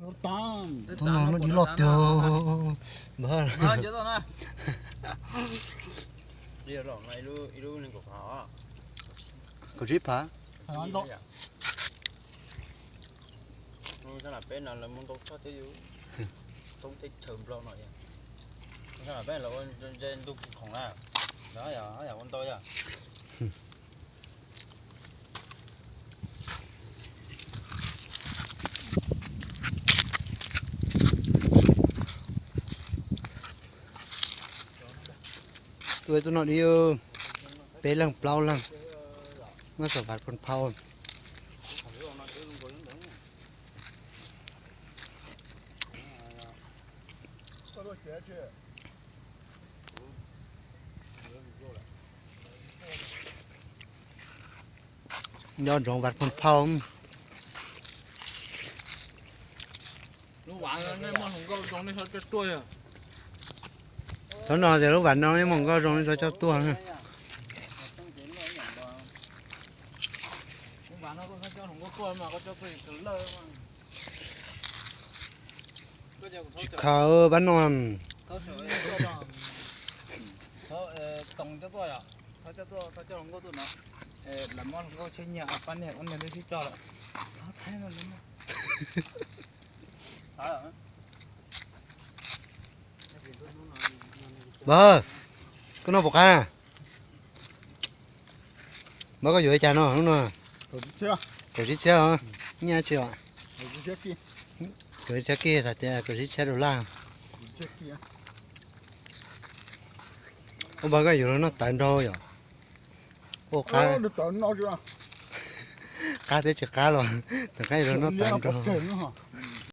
Tub no lub dib loj tiag. Npawg, kaum tsib phav. Peb no lawv muaj ntau tshaj teb, toob teb chaws Nplog no, peb los ua ntu khoom na, yog ua ntau yog. Tuaj tub no dib, peb leeg plaub leeg, muab xov vaj phoo phau. Nco ntsoov vaj phoo phau. Thaum no tias lub vaj no nej muaj hluas nkauj zoo nej txhob coj tuaj. Tsis khav pab no. Npawg, koj noj puas qab? Npawg, koj yuav li cas no lub no? Kaum tsib txhiab os, nyiaj tsis os? Kaum tsib txhiab kij, hais tias kaum tsib txhiab dollar. Ua npawg, koj yuav los noj tawv nrog yom? Ua qab, qab thiab tsis qab los, tom qab yuav los noj tawv nrog.